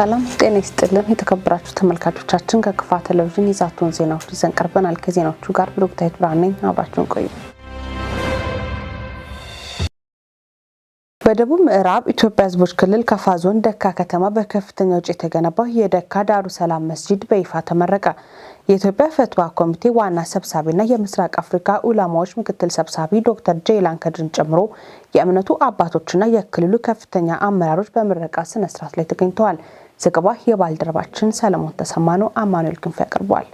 ሰላም ጤና ይስጥልን የተከበራችሁ ተመልካቾቻችን፣ ከክፋ ቴሌቪዥን የዛቱን ዜናዎች ይዘን ቀርበናል። ከዜናዎቹ ጋር ብሩክታዊት ብርሃን ነኝ። አብራችሁን ቆዩ። በደቡብ ምዕራብ ኢትዮጵያ ሕዝቦች ክልል ከፋ ዞን ደካ ከተማ በከፍተኛ ወጪ የተገነባው የደካ ዳሩ ሰላም መስጂድ በይፋ ተመረቀ። የኢትዮጵያ ፈትዋ ኮሚቴ ዋና ሰብሳቢና የምስራቅ አፍሪካ ኡላማዎች ምክትል ሰብሳቢ ዶክተር ጄይላን ከድርን ጨምሮ የእምነቱ አባቶችና የክልሉ ከፍተኛ አመራሮች በምረቃ ስነስርዓት ላይ ተገኝተዋል። ዘገባ የባልደረባችን ሰለሞን ተሰማ ነው። አማኑኤል ክንፍ ያቀርበዋል።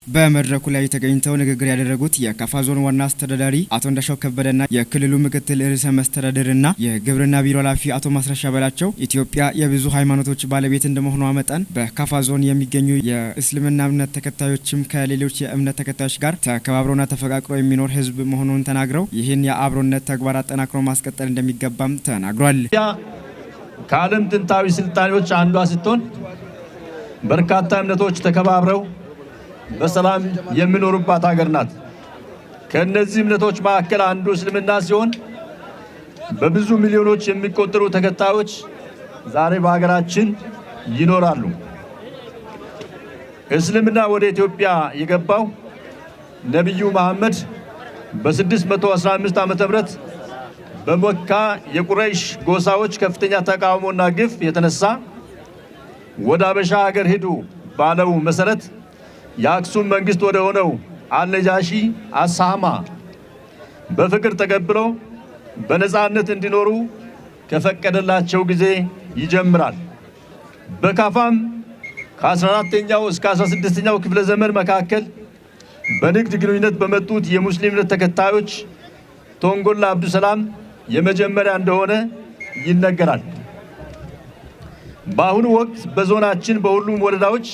በመድረኩ ላይ ተገኝተው ንግግር ያደረጉት የካፋ ዞን ዋና አስተዳዳሪ አቶ እንዳሻው ከበደና የክልሉ ምክትል ርዕሰ መስተዳድርና የግብርና ቢሮ ኃላፊ አቶ ማስረሻ በላቸው ኢትዮጵያ የብዙ ሃይማኖቶች ባለቤት እንደመሆኗ መጠን በካፋ ዞን የሚገኙ የእስልምና እምነት ተከታዮችም ከሌሎች የእምነት ተከታዮች ጋር ተከባብሮና ተፈቃቅሮ የሚኖር ሕዝብ መሆኑን ተናግረው ይህን የአብሮነት ተግባር አጠናክሮ ማስቀጠል እንደሚገባም ተናግሯል። ከዓለም ጥንታዊ ስልጣኔዎች አንዷ ስትሆን በርካታ እምነቶች ተከባብረው በሰላም የሚኖሩባት ሀገር ናት። ከእነዚህ እምነቶች መካከል አንዱ እስልምና ሲሆን በብዙ ሚሊዮኖች የሚቆጠሩ ተከታዮች ዛሬ በሀገራችን ይኖራሉ። እስልምና ወደ ኢትዮጵያ የገባው ነቢዩ መሐመድ በ615 ዓመተ ምህረት በመካ የቁረይሽ ጎሳዎች ከፍተኛ ተቃውሞና ግፍ የተነሳ ወደ አበሻ ሀገር ሂዱ ባለው መሰረት የአክሱም መንግስት ወደ ሆነው አልነጃሺ አሳማ በፍቅር ተቀብለው በነፃነት እንዲኖሩ ከፈቀደላቸው ጊዜ ይጀምራል። በካፋም ከ14ኛው እስከ 16ኛው ክፍለ ዘመን መካከል በንግድ ግንኙነት በመጡት የሙስሊም እምነት ተከታዮች ቶንጎላ አብዱሰላም የመጀመሪያ እንደሆነ ይነገራል። በአሁኑ ወቅት በዞናችን በሁሉም ወረዳዎች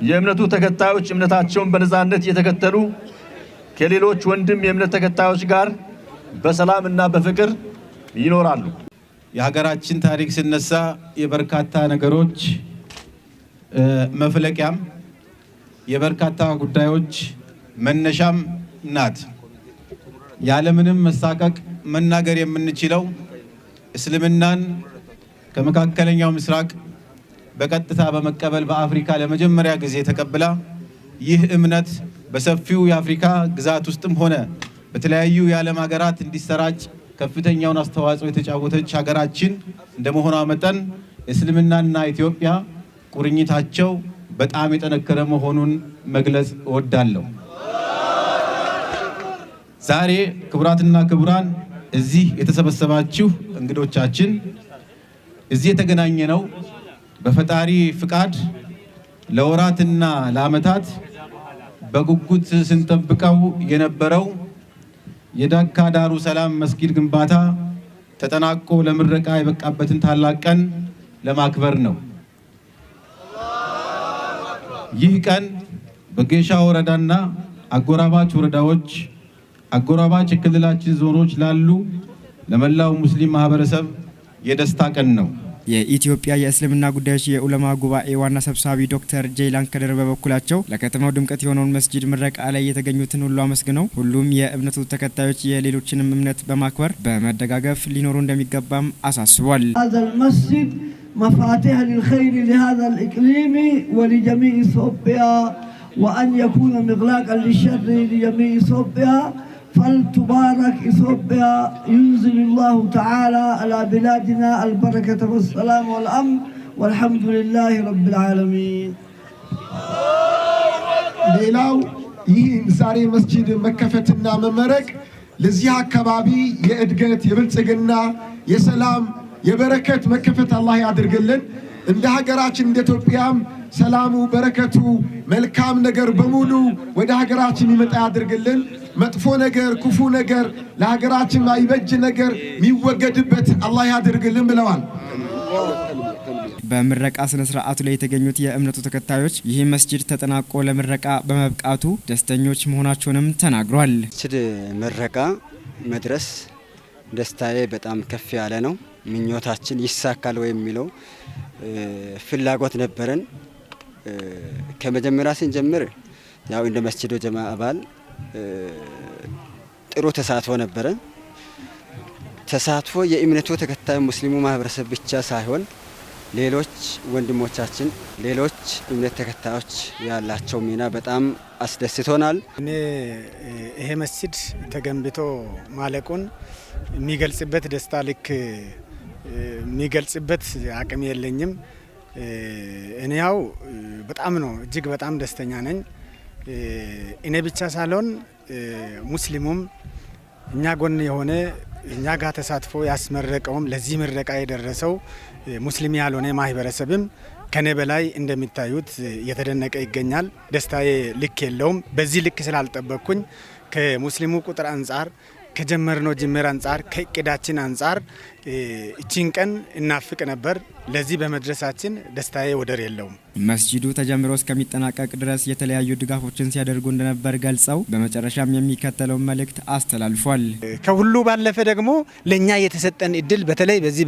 የእምነቱ ተከታዮች እምነታቸውን በነፃነት እየተከተሉ ከሌሎች ወንድም የእምነት ተከታዮች ጋር በሰላም እና በፍቅር ይኖራሉ። የሀገራችን ታሪክ ሲነሳ የበርካታ ነገሮች መፍለቂያም የበርካታ ጉዳዮች መነሻም ናት። ያለምንም መሳቀቅ መናገር የምንችለው እስልምናን ከመካከለኛው ምስራቅ በቀጥታ በመቀበል በአፍሪካ ለመጀመሪያ ጊዜ ተቀብላ ይህ እምነት በሰፊው የአፍሪካ ግዛት ውስጥም ሆነ በተለያዩ የዓለም ሀገራት እንዲሰራጭ ከፍተኛውን አስተዋጽኦ የተጫወተች ሀገራችን እንደመሆኗ መጠን እስልምናና ኢትዮጵያ ቁርኝታቸው በጣም የጠነከረ መሆኑን መግለጽ እወዳለሁ። ዛሬ ክቡራትና ክቡራን እዚህ የተሰበሰባችሁ እንግዶቻችን፣ እዚህ የተገናኘ ነው በፈጣሪ ፍቃድ ለወራትና ለዓመታት በጉጉት ስንጠብቀው የነበረው የዳካ ዳሩ ሰላም መስጊድ ግንባታ ተጠናቆ ለምረቃ የበቃበትን ታላቅ ቀን ለማክበር ነው። ይህ ቀን በጌሻ ወረዳና አጎራባች ወረዳዎች፣ አጎራባች የክልላችን ዞኖች ላሉ ለመላው ሙስሊም ማህበረሰብ የደስታ ቀን ነው። የኢትዮጵያ የእስልምና ጉዳዮች የኡለማ ጉባኤ ዋና ሰብሳቢ ዶክተር ጀይላን ከድር በበኩላቸው ለከተማው ድምቀት የሆነውን መስጂድ ምረቃ ላይ የተገኙትን ሁሉ አመስግነው ሁሉም የእምነቱ ተከታዮች የሌሎችንም እምነት በማክበር በመደጋገፍ ሊኖሩ እንደሚገባም አሳስቧል። هذا المسجد مفاتيح للخير لهذا الإقليم ولجميع إثيوبيا، وأن يكون مغلاقا للشر لجميع إثيوبيا. فلتبارك إثيوبيا، ينزل الله تعالى على بلادنا البركة والسلام والأمن، والحمد لله رب العالمين. ሌላው ይህ ዛሬ መስጂድ መከፈትና መመረቅ ለዚህ አካባቢ የእድገት፣ የብልጽግና፣ የሰላም፣ የበረከት መከፈት አላህ ያድርግልን። እንደ ሀገራችን እንደ ኢትዮጵያም ሰላሙ፣ በረከቱ፣ መልካም ነገር በሙሉ ወደ ሀገራችን ይመጣ ያድርግልን። መጥፎ ነገር፣ ክፉ ነገር፣ ለሀገራችን ማይበጅ ነገር የሚወገድበት አላህ ያድርግልን ብለዋል። በምረቃ ስነ ስርዓቱ ላይ የተገኙት የእምነቱ ተከታዮች ይህ መስጂድ ተጠናቆ ለምረቃ በመብቃቱ ደስተኞች መሆናቸውንም ተናግሯል። መስጂድ ምረቃ መድረስ ደስታዬ በጣም ከፍ ያለ ነው። ምኞታችን ይሳካል ወይ የሚለው ፍላጎት ነበረን። ከመጀመሪያ ስንጀምር ያው እንደ መስጂዱ ጀማ አባል ጥሩ ተሳትፎ ነበረ። ተሳትፎ የእምነቱ ተከታይ ሙስሊሙ ማህበረሰብ ብቻ ሳይሆን ሌሎች ወንድሞቻችን፣ ሌሎች እምነት ተከታዮች ያላቸው ሚና በጣም አስደስቶናል። እኔ ይሄ መስጂድ ተገንብቶ ማለቁን የሚገልጽበት ደስታ ልክ የሚገልጽበት አቅም የለኝም። እኔ ያው በጣም ነው እጅግ በጣም ደስተኛ ነኝ። እኔ ብቻ ሳልሆን ሙስሊሙም እኛ ጎን የሆነ እኛ ጋር ተሳትፎ ያስመረቀውም ለዚህ ምረቃ የደረሰው ሙስሊም ያልሆነ ማህበረሰብም ከኔ በላይ እንደሚታዩት እየተደነቀ ይገኛል። ደስታዬ ልክ የለውም። በዚህ ልክ ስላልጠበቅኩኝ ከሙስሊሙ ቁጥር አንጻር፣ ከጀመርነው ጅምር አንጻር፣ ከእቅዳችን አንጻር እቺን ቀን እናፍቅ ነበር። ለዚህ በመድረሳችን ደስታዬ ወደር የለውም። መስጂዱ ተጀምሮ እስከሚጠናቀቅ ድረስ የተለያዩ ድጋፎችን ሲያደርጉ እንደነበር ገልጸው በመጨረሻም የሚከተለውን መልእክት አስተላልፏል። ከሁሉ ባለፈ ደግሞ ለእኛ የተሰጠን እድል፣ በተለይ በዚህ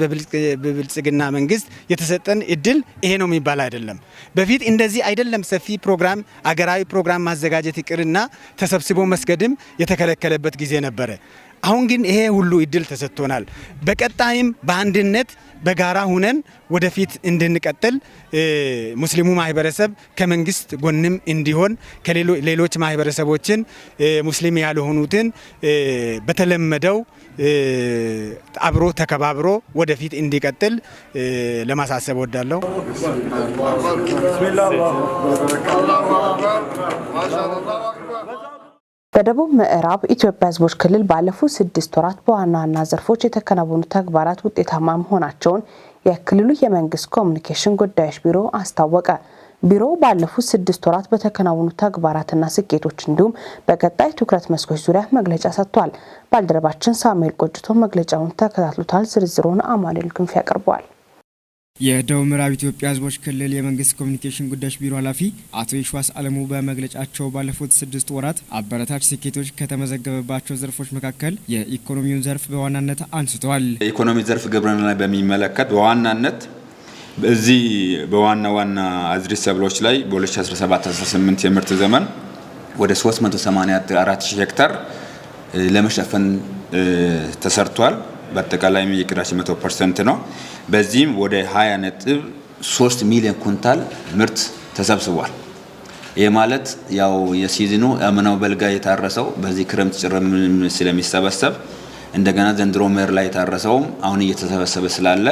በብልጽግና መንግስት የተሰጠን እድል ይሄ ነው የሚባል አይደለም። በፊት እንደዚህ አይደለም። ሰፊ ፕሮግራም፣ አገራዊ ፕሮግራም ማዘጋጀት ይቅርና ተሰብስቦ መስገድም የተከለከለበት ጊዜ ነበረ። አሁን ግን ይሄ ሁሉ እድል ተሰጥቶናል። በቀጣይም በአንድነት በጋራ ሁነን ወደፊት እንድንቀጥል፣ ሙስሊሙ ማህበረሰብ ከመንግስት ጎንም እንዲሆን፣ ሌሎች ማህበረሰቦችን ሙስሊም ያልሆኑትን በተለመደው አብሮ ተከባብሮ ወደፊት እንዲቀጥል ለማሳሰብ እወዳለሁ። በደቡብ ምዕራብ ኢትዮጵያ ሕዝቦች ክልል ባለፉት 6 ወራት በዋና ዋና ዘርፎች የተከናወኑ ተግባራት ውጤታማ መሆናቸውን የክልሉ የመንግስት ኮሚኒኬሽን ጉዳዮች ቢሮ አስታወቀ። ቢሮው ባለፉት 6 ወራት በተከናወኑ ተግባራትና ስኬቶች እንዲሁም በቀጣይ ትኩረት መስኮች ዙሪያ መግለጫ ሰጥቷል። ባልደረባችን ሳሙኤል ቆጭቶ መግለጫውን ተከታትሎታል። ዝርዝሩን አማኑኤል ክንፍ ያቀርበዋል። የደቡብ ምዕራብ ኢትዮጵያ ሕዝቦች ክልል የመንግስት ኮሚኒኬሽን ጉዳዮች ቢሮ ኃላፊ አቶ የሸዋስ አለሙ በመግለጫቸው ባለፉት 6 ወራት አበረታች ስኬቶች ከተመዘገበባቸው ዘርፎች መካከል የኢኮኖሚውን ዘርፍ በዋናነት አንስተዋል። የኢኮኖሚ ዘርፍ ግብርና ላይ በሚመለከት በዋናነት በዚህ በዋና ዋና አዝርዕት ሰብሎች ላይ በ2017/18 የምርት ዘመን ወደ 384 ሺህ ሄክታር ለመሸፈን ተሰርቷል። በአጠቃላይም የእቅዳችን 100% ነው። በዚህም ወደ 20.3 ሚሊዮን ኩንታል ምርት ተሰብስቧል። ይህ ማለት ያው የ season ኑ አምናው በልጋ የታረሰው በዚህ ክረምት ጭምር ስለሚሰበሰብ፣ እንደገና ዘንድሮ መኸር ላይ የታረሰውም አሁን እየተሰበሰበ ስላለ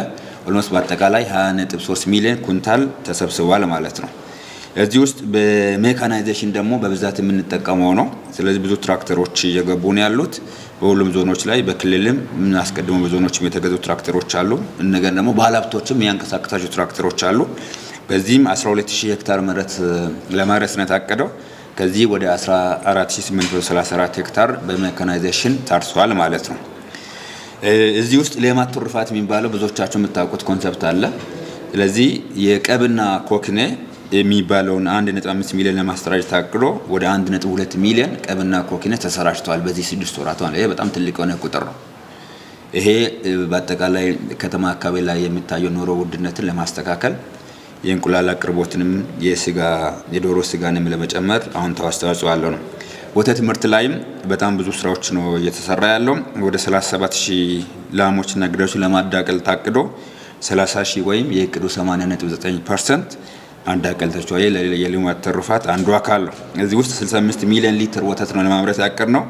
almost በአጠቃላይ 20.3 ሚሊዮን ኩንታል ተሰብስቧል ማለት ነው። እዚህ ውስጥ በ mechanization ደግሞ በብዛት የምንጠቀመው ነው። ስለዚህ ብዙ ትራክተሮች እየገቡ ነው ያሉት በሁሉም ዞኖች ላይ፣ በክልልም አስቀድሞ በዞኖችም የተገዙ ትራክተሮች አሉ። እንደገና ደግሞ ባለሀብቶችም የሚያንቀሳቅሳቸው ትራክተሮች አሉ። በዚህም 12000 ሄክታር መሬት ለማረስ ነው የታቀደው። ከዚህ ወደ 14834 ሄክታር በ mechanization ታርሷል ማለት ነው። እዚህ ውስጥ ሌማት ትሩፋት የሚባለው ብዙዎቻችሁ የምታውቁት concept አለ። ስለዚህ የቀብና ኮክኔ የሚባለውን 1.5 ሚሊዮን ለማሰራጨት ታቅዶ ወደ 1.2 ሚሊዮን ቀብና ኮክኔ ተሰራጭተዋል በዚህ 6 ወራት ማለት። ይሄ በጣም ትልቅ የሆነ ቁጥር ነው። ይሄ በአጠቃላይ ከተማ አካባቢ ላይ የሚታየው ኑሮ ውድነትን ለማስተካከል፣ የእንቁላል አቅርቦትንም የስጋ የዶሮ ስጋንም ለመጨመር አዎንታዊ አስተዋጽኦ ያለው ነው። ወተት ምርት ላይም በጣም ብዙ ስራዎች ነው እየተሰራ ያለው። ወደ 37 ሺህ ላሞችና ጊደሮችን ለማዳቀል ታቅዶ 30 ሺህ ወይም የእቅዱ 80.9% ማዳቀል ተችሏል። የሌማት ትሩፋት አንዱ አካል ነው። እዚህ ውስጥ 65 ሚሊዮን ሊትር ወተት ነው ለማምረት ያቀድነው።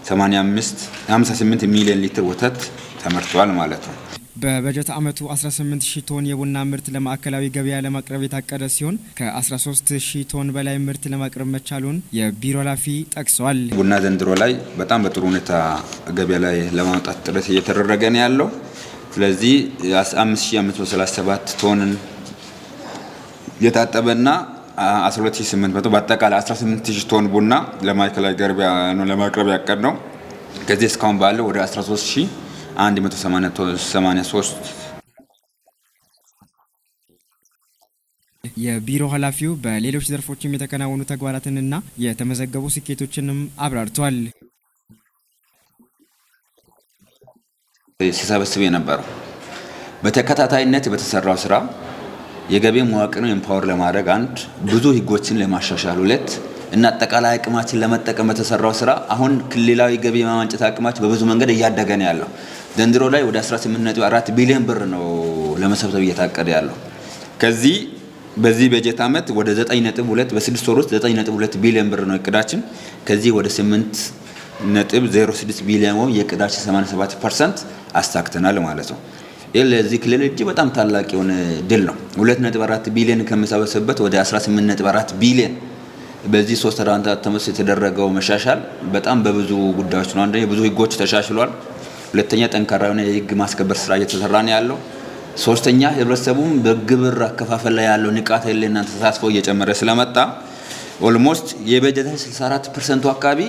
85 58 ሚሊዮን ሊትር ወተት ተመርቷል ማለት ነው። በበጀት ዓመቱ 18 ሺህ ቶን የቡና ምርት ለማዕከላዊ ገበያ ለማቅረብ የታቀደ ሲሆን ከ13 ሺህ ቶን በላይ ምርት ለማቅረብ መቻሉን የቢሮ ኃላፊ ጠቅሰዋል። ቡና ዘንድሮ ላይ በጣም በጥሩ ሁኔታ ገበያ ላይ ለማውጣት ጥረት እየተደረገ ነው ያለው። ስለዚህ 5537 ቶንን የታጠበና 12800 በአጠቃላይ 18000 ቶን ቡና ለማዕከላዊ ገበያ ነው ለማቅረብ ያቀድነው። ከዚህ እስካሁን ባለው ወደ 13183። የቢሮ ኃላፊው በሌሎች ዘርፎችም የተከናወኑ ተግባራትንና የተመዘገቡ ስኬቶችንም አብራርተዋል። ሲሰበስብ የነበረው በተከታታይነት በተሰራው ስራ የገቢ መዋቅርን empower ለማድረግ አንድ፣ ብዙ ህጎችን ለማሻሻል ሁለት፣ እና አጠቃላይ አቅማችን ለመጠቀም በተሰራው ስራ አሁን ክልላዊ ገቢ የማመንጨት አቅማችን በብዙ መንገድ እያደገ ነው ያለው። ዘንድሮ ላይ ወደ 18.4 ቢሊዮን ብር ነው ለመሰብሰብ እየታቀደ ያለው። ከዚህ በዚህ በጀት ዓመት ወደ 9.2 በ6 ወር ውስጥ 9.2 ቢሊዮን ብር ነው እቅዳችን። ከዚህ ወደ 8.06 ቢሊዮን ወይም የእቅዳችን 87% አሳክተናል ማለት ነው። ይህ ለዚህ ክልል እጅግ በጣም ታላቅ የሆነ ድል ነው። 2.4 ቢሊዮን ከምሰበሰብበት ወደ 18.4 ቢሊዮን በዚህ 3 አራት ዓመት የተደረገው መሻሻል በጣም በብዙ ጉዳዮች ነው። አንደኛ ብዙ ህጎች ተሻሽሏል። ሁለተኛ ጠንካራ የሆነ የህግ ማስከበር ስራ እየተሰራ ነው ያለው። ሶስተኛ ህብረተሰቡም በግብር አከፋፈል ላይ ያለው ንቃተ ህሊና ተሳትፎ እየጨመረ ስለመጣ almost የበጀት 64% አካባቢ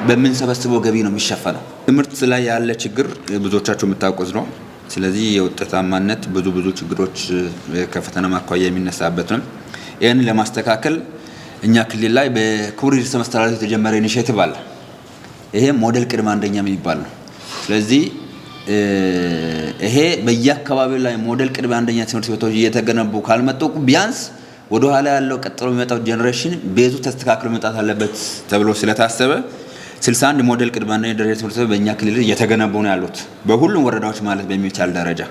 በምንሰበስበው ገቢ ነው የሚሸፈነው። ትምህርት ላይ ያለ ችግር ብዙዎቻችሁ የምታውቁት ነው። ስለዚህ የውጤታማነት ብዙ ብዙ ችግሮች ከፈተና አኳያ የሚነሳበት ነው። ይህንን ለማስተካከል እኛ ክልል ላይ በክቡር ርዕሰ መስተዳድር የተጀመረ initiative አለ። ይሄ ሞዴል ቅድመ አንደኛ የሚባል ነው። ስለዚህ ይሄ በየአካባቢው ላይ ሞዴል ቅድመ አንደኛ ትምህርት ቤቶች እየተገነቡ ካልመጡ ቢያንስ ወደ ኋላ ያለው ቀጥሎ የሚመጣው generation base ኡ ተስተካክሎ መምጣት አለበት ተብሎ ስለታሰበ 61 ሞዴል ቅድመ አንደኛ ደረጃ ትምህርት ቤቶች በእኛ ክልል እየተገነቡ ነው ያሉት በሁሉም ወረዳዎች ማለት በሚቻል ደረጃ።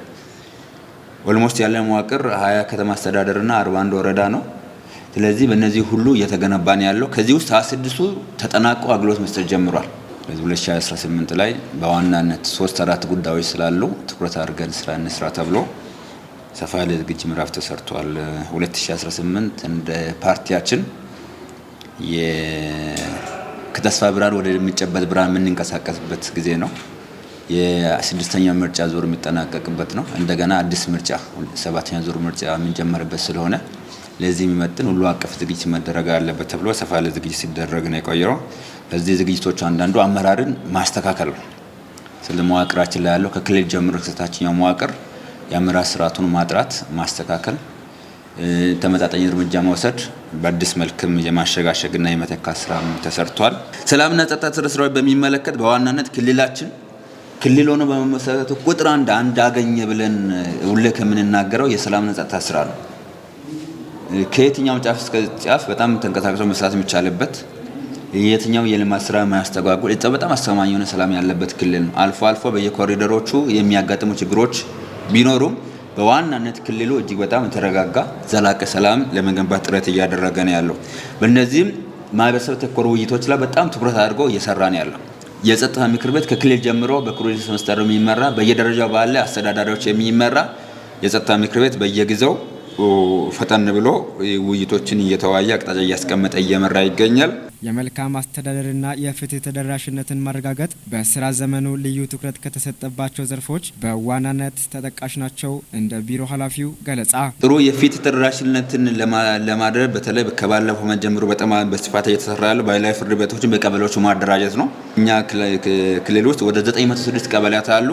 almost ያለ መዋቅር 20 ከተማ አስተዳደርና 41 ወረዳ ነው። ስለዚህ በእነዚህ ሁሉ እየተገነባ ነው ያለው። ከዚህ ውስጥ 26ቱ ተጠናቆ አገልግሎት መስጠት ጀምሯል። በዚህ 2018 ላይ በዋናነት 3-4 ጉዳዮች ስላሉ ትኩረት አድርገን ስራ እንስራ ተብሎ ሰፋ ያለ ዝግጅት ምዕራፍ ተሰርቷል። 2018 እንደ ፓርቲያችን ከተስፋ ብርሃን ወደ የሚጨበጥ ብርሃን የምንንቀሳቀስበት ጊዜ ነው። የስድስተኛው ምርጫ ዙር የሚጠናቀቅበት ነው። እንደገና አዲስ ምርጫ ሰባተኛ ዙር ምርጫ የምንጀምርበት ስለሆነ ለዚህ የሚመጥን ሁሉ አቀፍ ዝግጅት መደረግ አለበት ተብሎ ሰፋ ያለ ዝግጅት ሲደረግ ነው የቆየው። በዚህ ዝግጅቶች አንዳንዱ አመራርን ማስተካከል ነው። ስለ መዋቅራችን ላይ ያለው ከክልል ጀምሮ እስከ ታችኛው መዋቅር የአመራር ስርዓቱን ማጥራት፣ ማስተካከል፣ ተመጣጣኝ እርምጃ መውሰድ፣ በአዲስ መልክም የማሸጋሸግና የመተካት ስራም ተሰርቷል። ሰላምና ጸጥታ ስራዎች በሚመለከት በዋናነት ክልላችን ክልል ሆኖ በመመሰረቱ ቁጥር አንድ አገኘ ብለን ሁሌ ከምንናገረው የሰላምና ጸጥታ ስራ ነው። ከየትኛውም ጫፍ እስከ ጫፍ በጣም ተንቀሳቅሶ መስራት የሚቻልበት የትኛው የልማት ስራ የማያስተጓጉል በጣም አስተማማኝ የሆነ ሰላም ያለበት ክልል ነው። አልፎ አልፎ በየኮሪደሮቹ የሚያጋጥሙ ችግሮች ቢኖሩም በዋናነት ክልሉ እጅግ በጣም የተረጋጋ ዘላቂ ሰላም ለመገንባት ጥረት እያደረገ ነው ያለው። በእነዚህም ማህበረሰብ ተኮር ውይይቶች ላይ በጣም ትኩረት አድርጎ እየሰራ ነው ያለው። የጸጥታ ምክር ቤት ከክልል ጀምሮ በክቡር ርዕሰ መስተዳድሩ የሚመራ በየደረጃው ባለ አስተዳዳሪዎች የሚመራ የጸጥታ ምክር ቤት በየጊዜው ፈጠን ብሎ ውይይቶችን እየተወያየ አቅጣጫ እያስቀመጠ እየመራ ይገኛል። የመልካም አስተዳደርና የፍትህ ተደራሽነትን ማረጋገጥ በስራ ዘመኑ ልዩ ትኩረት ከተሰጠባቸው ዘርፎች በዋናነት ተጠቃሽ ናቸው። እንደ ቢሮ ኃላፊው ገለጻ ጥሩ የፍትህ ተደራሽነትን ለማድረግ በተለይ ከባለፈው ዓመት ጀምሮ በጣም በስፋት እየተሰራ ያለው ባህላዊ ፍርድ ቤቶችን በቀበሌዎቹ ማደራጀት ነው። እኛ ክልል ውስጥ ወደ 906 ቀበሌያት አሉ።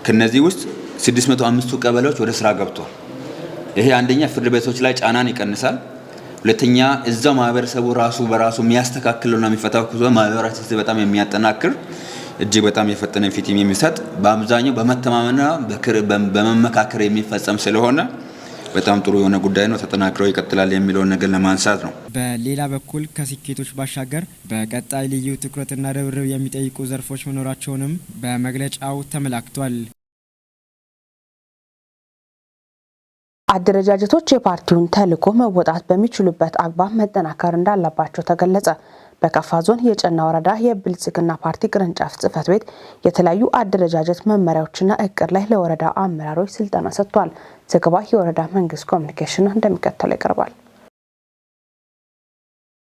ከነዚህ ውስጥ 605ቱ ቀበሌዎች ወደ ስራ ገብቷል። ይሄ አንደኛ ፍርድ ቤቶች ላይ ጫናን ይቀንሳል። ሁለተኛ እዛው ማህበረሰቡ ራሱ በራሱ የሚያስተካክለውና የሚፈታው ከሆነ ማህበረሰቡ በጣም የሚያጠናክር እጅግ በጣም የፈጠነ ፍትህ የሚሰጥ በአብዛኛው በመተማመንና በመመካከር የሚፈጸም ስለሆነ በጣም ጥሩ የሆነ ጉዳይ ነው። ተጠናክሮ ይቀጥላል የሚለውን ነገር ለማንሳት ነው። በሌላ በኩል ከስኬቶች ባሻገር በቀጣይ ልዩ ትኩረትና ርብርብ የሚጠይቁ ዘርፎች መኖራቸውንም በመግለጫው ተመላክቷል። አደረጃጀቶች የፓርቲውን ተልዕኮ መወጣት በሚችሉበት አግባብ መጠናከር እንዳለባቸው ተገለጸ። በካፋ ዞን የጨና ወረዳ የብልጽግና ፓርቲ ቅርንጫፍ ጽሕፈት ቤት የተለያዩ አደረጃጀት መመሪያዎችና እቅድ ላይ ለወረዳ አመራሮች ስልጠና ሰጥቷል። ዘገባ የወረዳ መንግስት ኮሚኒኬሽን እንደሚከተለው ይቀርባል።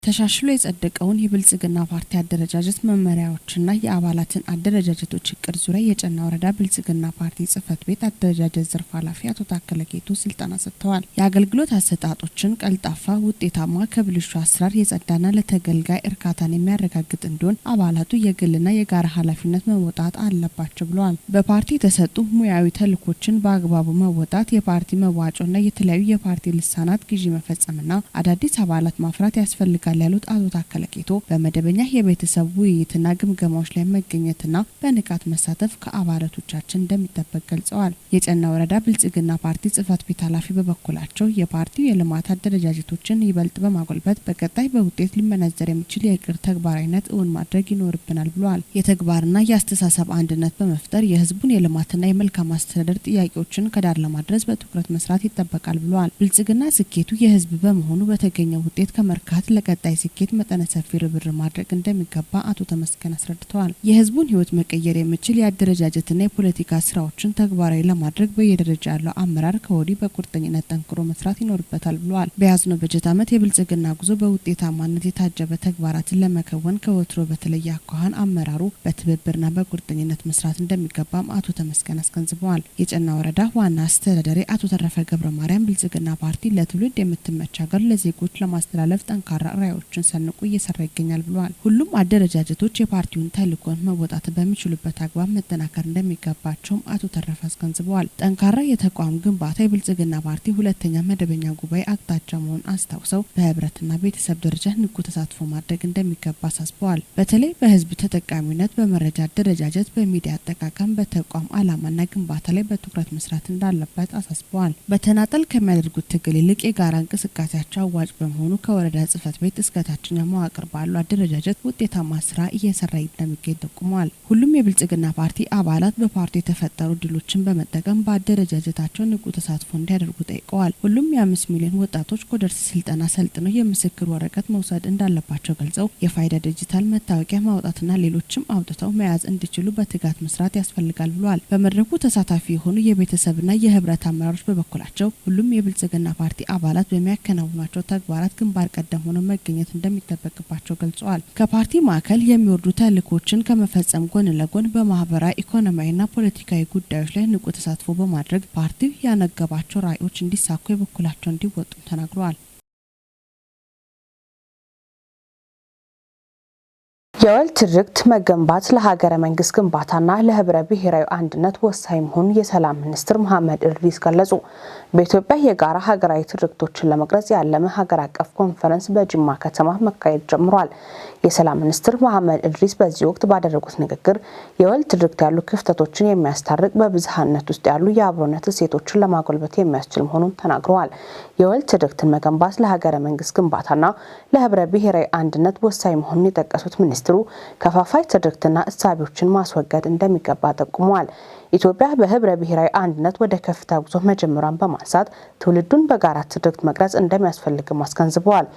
ተሻሽሎ የጸደቀውን የብልጽግና ፓርቲ አደረጃጀት መመሪያዎችና የአባላትን አደረጃጀቶች እቅድ ዙሪያ የጨና ወረዳ ብልጽግና ፓርቲ ጽሕፈት ቤት አደረጃጀት ዘርፍ ኃላፊ አቶ ታከለ ጌቱ ስልጠና ሰጥተዋል። የአገልግሎት አሰጣጦችን ቀልጣፋ፣ ውጤታማ፣ ከብልሹ አሰራር የጸዳና ለተገልጋይ እርካታን የሚያረጋግጥ እንዲሆን አባላቱ የግልና የጋራ ኃላፊነት መወጣት አለባቸው ብለዋል። በፓርቲ የተሰጡ ሙያዊ ተልዕኮችን በአግባቡ መወጣት፣ የፓርቲ መዋጮና የተለያዩ የፓርቲ ልሳናት ግዢ መፈጸምና አዳዲስ አባላት ማፍራት ያስፈልጋል ያስፈልጋል ያሉት አቶ ታከለ ጌቶ በመደበኛ የቤተሰብ ውይይትና ግምገማዎች ላይ መገኘትና በንቃት መሳተፍ ከአባላቶቻችን እንደሚጠበቅ ገልጸዋል። የጨና ወረዳ ብልጽግና ፓርቲ ጽህፈት ቤት ኃላፊ በበኩላቸው የፓርቲው የልማት አደረጃጀቶችን ይበልጥ በማጎልበት በቀጣይ በውጤት ሊመነዘር የሚችል የእቅድ ተግባራዊነት እውን ማድረግ ይኖርብናል ብለዋል። የተግባርና የአስተሳሰብ አንድነት በመፍጠር የህዝቡን የልማትና የመልካም አስተዳደር ጥያቄዎችን ከዳር ለማድረስ በትኩረት መስራት ይጠበቃል ብለዋል። ብልጽግና ስኬቱ የህዝብ በመሆኑ በተገኘው ውጤት ከመርካት ለቀጣይ ስኬት መጠነ ሰፊ ርብርብ ማድረግ እንደሚገባ አቶ ተመስገን አስረድተዋል። የህዝቡን ህይወት መቀየር የሚችል የአደረጃጀትና የፖለቲካ ስራዎችን ተግባራዊ ለማድረግ በየደረጃ ያለው አመራር ከወዲህ በቁርጠኝነት ጠንክሮ መስራት ይኖርበታል ብለዋል። በያዝነው በጀት ዓመት የብልጽግና ጉዞ በውጤታማነት የታጀበ ተግባራትን ለመከወን ከወትሮ በተለየ አኳኋን አመራሩ በትብብርና በቁርጠኝነት መስራት እንደሚገባም አቶ ተመስገን አስገንዝበዋል። የጨና ወረዳ ዋና አስተዳዳሪ አቶ ተረፈ ገብረ ማርያም ብልጽግና ፓርቲ ለትውልድ የምትመች ሀገር ለዜጎች ለማስተላለፍ ጠንካራ ራዕዮችን ሰንቆ እየሰራ ይገኛል ብለዋል። ሁሉም አደረጃጀቶች የፓርቲውን ተልዕኮን መወጣት በሚችሉበት አግባብ መጠናከር እንደሚገባቸውም አቶ ተረፈ አስገንዝበዋል። ጠንካራ የተቋም ግንባታ የብልጽግና ፓርቲ ሁለተኛ መደበኛ ጉባኤ አቅጣጫ መሆኑን አስታውሰው በህብረትና ቤተሰብ ደረጃ ንቁ ተሳትፎ ማድረግ እንደሚገባ አሳስበዋል። በተለይ በህዝብ ተጠቃሚነት፣ በመረጃ አደረጃጀት፣ በሚዲያ አጠቃቀም፣ በተቋም ዓላማና ግንባታ ላይ በትኩረት መስራት እንዳለበት አሳስበዋል። በተናጠል ከሚያደርጉት ትግል ይልቅ የጋራ እንቅስቃሴያቸው አዋጭ በመሆኑ ከወረዳ ጽህፈት ቤት እስከ ታችኛው መዋቅር ባሉ አደረጃጀት ውጤታማ ስራ እየሰራ እንደሚገኝ ጠቁመዋል። ሁሉም የብልጽግና ፓርቲ አባላት በፓርቲ የተፈጠሩ እድሎችን በመጠቀም በአደረጃጀታቸው ንቁ ተሳትፎ እንዲያደርጉ ጠይቀዋል። ሁሉም የ5 ሚሊዮን ወጣቶች coders ስልጠና ሰልጥነው የምስክር ወረቀት መውሰድ እንዳለባቸው ገልጸው የፋይዳ ዲጂታል መታወቂያ ማውጣትና ሌሎችም አውጥተው መያዝ እንዲችሉ በትጋት መስራት ያስፈልጋል ብለዋል። በመድረኩ ተሳታፊ የሆኑ የቤተሰብና የህብረት አመራሮች በበኩላቸው ሁሉም የብልጽግና ፓርቲ አባላት በሚያከናውኗቸው ተግባራት ግንባር ቀደም ሆነው መገኘት እንደሚጠበቅባቸው ገልጸዋል። ከፓርቲ ማዕከል የሚወርዱ ተልዕኮችን ከመፈጸም ጎን ለጎን በማህበራዊ፣ ኢኮኖሚያዊና ፖለቲካዊ ጉዳዮች ላይ ንቁ ተሳትፎ በማድረግ ፓርቲው ያነገባቸው ራዕዮች እንዲሳኩ የበኩላቸውን እንዲወጡም ተናግረዋል። የወል ትርክት መገንባት ለሀገረ መንግስት ግንባታና ለህብረ ብሔራዊ አንድነት ወሳኝ መሆኑን የሰላም ሚኒስትር መሐመድ እድሪስ ገለጹ። በኢትዮጵያ የጋራ ሀገራዊ ትርክቶችን ለመቅረጽ ያለመ ሀገር አቀፍ ኮንፈረንስ በጅማ ከተማ መካሄድ ጀምሯል። የሰላም ሚኒስትር መሐመድ እድሪስ በዚህ ወቅት ባደረጉት ንግግር የወል ትርክት ያሉ ክፍተቶችን የሚያስታርቅ፣ በብዝሃነት ውስጥ ያሉ የአብሮነት እሴቶችን ለማጎልበት የሚያስችል መሆኑን ተናግረዋል። የወል ትርክትን መገንባት ለሀገረ መንግስት ግንባታና ለህብረ ብሔራዊ አንድነት ወሳኝ መሆኑን የጠቀሱት ሚኒስትሩ ከፋፋይ ትርክትና እሳቤዎችን ማስወገድ እንደሚገባ ጠቁመዋል። ኢትዮጵያ በህብረ ብሔራዊ አንድነት ወደ ከፍታ ጉዞ መጀመሯን በማንሳት ትውልዱን በጋራ ትርክት መቅረጽ እንደሚያስፈልግም አስገንዝበዋል።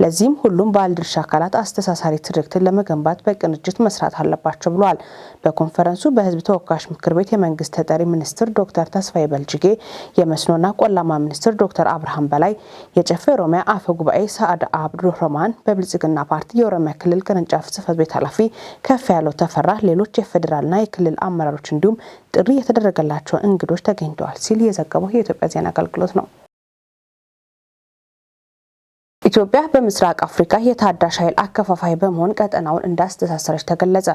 ለዚህም ሁሉም ባለድርሻ አካላት አስተሳሳሪ ትርክትን ለመገንባት በቅንጅት መስራት አለባቸው ብለዋል። በኮንፈረንሱ በህዝብ ተወካዮች ምክር ቤት የመንግስት ተጠሪ ሚኒስትር ዶክተር ተስፋዬ በልጅጌ፣ የመስኖና ቆላማ ሚኒስትር ዶክተር አብርሃም በላይ፣ የጨፌ ኦሮሚያ አፈ ጉባኤ ሰዓዳ አብዱረህማን፣ በብልጽግና ፓርቲ የኦሮሚያ ክልል ቅርንጫፍ ጽህፈት ቤት ኃላፊ ከፍ ያለው ተፈራ፣ ሌሎች የፌዴራልና የክልል አመራሮች እንዲሁም ጥሪ የተደረገላቸው እንግዶች ተገኝተዋል ሲል የዘገበው የኢትዮጵያ ዜና አገልግሎት ነው። ኢትዮጵያ በምስራቅ አፍሪካ የታዳሽ ኃይል አከፋፋይ በመሆን ቀጠናውን እንዳስተሳሰረች ተገለጸ።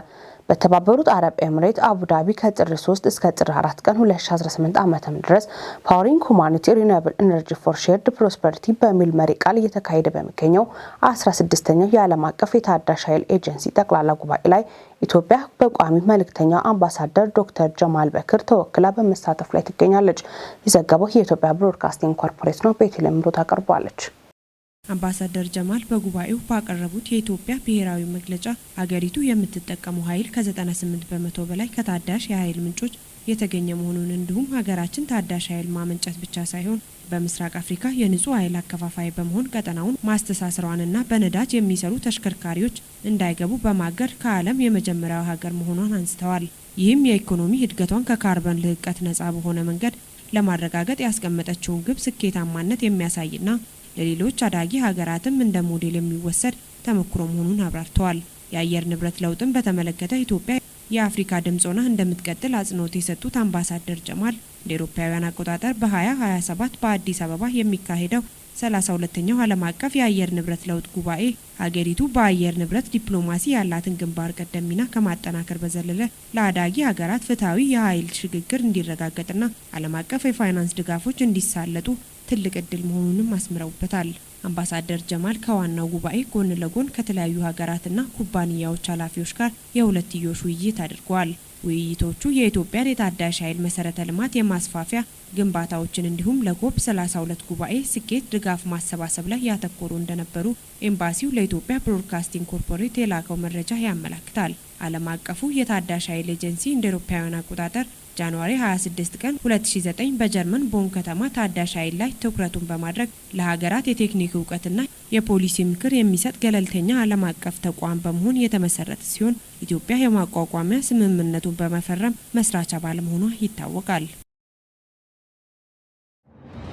በተባበሩት አረብ ኤምሬት አቡዳቢ ከጥር 3 እስከ ጥር 4 ቀን 2018 ዓ.ም ድረስ "Powering Humanity: Renewable Energy for Shared Prosperity" በሚል መሪ ቃል እየተካሄደ በሚገኘው 16ኛው የዓለም አቀፍ የታዳሽ ኃይል ኤጀንሲ ጠቅላላ ጉባኤ ላይ ኢትዮጵያ በቋሚ መልእክተኛው አምባሳደር ዶክተር ጀማል በክር ተወክላ በመሳተፍ ላይ ትገኛለች። የዘገበው የኢትዮጵያ ብሮድካስቲንግ ኮርፖሬት ነው። ቤተልሔም ምሩት አቅርበዋለች። አምባሳደር ጀማል በጉባኤው ባቀረቡት የኢትዮጵያ ብሔራዊ መግለጫ አገሪቱ የምትጠቀመው ኃይል ከ98% በላይ ከታዳሽ የኃይል ምንጮች የተገኘ መሆኑን እንዲሁም ሀገራችን ታዳሽ ኃይል ማመንጨት ብቻ ሳይሆን በምስራቅ አፍሪካ የንጹህ ኃይል አከፋፋይ በመሆን ቀጠናውን ማስተሳሰሯንና በነዳጅ የሚሰሩ ተሽከርካሪዎች እንዳይገቡ በማገድ ከዓለም የመጀመሪያው ሀገር መሆኗን አንስተዋል። ይህም የኢኮኖሚ እድገቷን ከካርበን ልቀት ነጻ በሆነ መንገድ ለማረጋገጥ ያስቀመጠችውን ግብ ስኬታማነት የሚያሳይና ለሌሎች አዳጊ ሀገራትም እንደ ሞዴል የሚወሰድ ተሞክሮ መሆኑን አብራርተዋል። የአየር ንብረት ለውጥን በተመለከተ ኢትዮጵያ የአፍሪካ ድምጽ ሆና እንደምትቀጥል አጽንኦት የሰጡት አምባሳደር ጀማል እንደ አውሮፓውያን አቆጣጠር በ2027 በአዲስ አበባ የሚካሄደው 32ኛው ዓለም አቀፍ የአየር ንብረት ለውጥ ጉባኤ ሀገሪቱ በአየር ንብረት ዲፕሎማሲ ያላትን ግንባር ቀደም ሚና ከማጠናከር በዘለለ ለአዳጊ ሀገራት ፍትሐዊ የኃይል ሽግግር እንዲረጋገጥና ዓለም አቀፍ የፋይናንስ ድጋፎች እንዲሳለጡ ትልቅ እድል መሆኑንም አስምረውበታል። አምባሳደር ጀማል ከዋናው ጉባኤ ጎን ለጎን ከተለያዩ ሀገራትና ኩባንያዎች ኃላፊዎች ጋር የሁለትዮሽ ውይይት አድርገዋል። ውይይቶቹ የኢትዮጵያን የታዳሽ ኃይል መሰረተ ልማት የማስፋፊያ ግንባታዎችን እንዲሁም ለኮፕ 32 ጉባኤ ስኬት ድጋፍ ማሰባሰብ ላይ ያተኮሩ እንደነበሩ ኤምባሲው ለኢትዮጵያ ብሮድካስቲንግ ኮርፖሬት የላከው መረጃ ያመላክታል። ዓለም አቀፉ የታዳሽ ኃይል ኤጀንሲ እንደ አውሮፓውያን አቆጣጠር ጃንዋሪ 26 ቀን 2009 በጀርመን ቦን ከተማ ታዳሽ ኃይል ላይ ትኩረቱን በማድረግ ለሀገራት የቴክኒክ እውቀትና የፖሊሲ ምክር የሚሰጥ ገለልተኛ ዓለም አቀፍ ተቋም በመሆን የተመሰረተ ሲሆን፣ ኢትዮጵያ የማቋቋሚያ ስምምነቱን በመፈረም መስራች አባል መሆኗ ይታወቃል።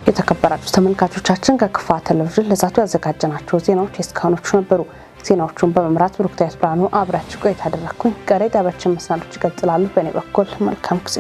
የተከበራችሁ ተመልካቾቻችን፣ ከክፋ ቴሌቪዥን ለዛቱ ያዘጋጀናቸው ዜናዎች የእስካሁኖቹ ነበሩ። ዜናዎቹን በመምራት ብሩክታዊት ብርሃኑ አብራችሁ ቆይታ አደረግኩኝ። ቀሪ ጣቢያችን መሰናዶች ይቀጥላሉ። በእኔ በኩል መልካም ጊዜ።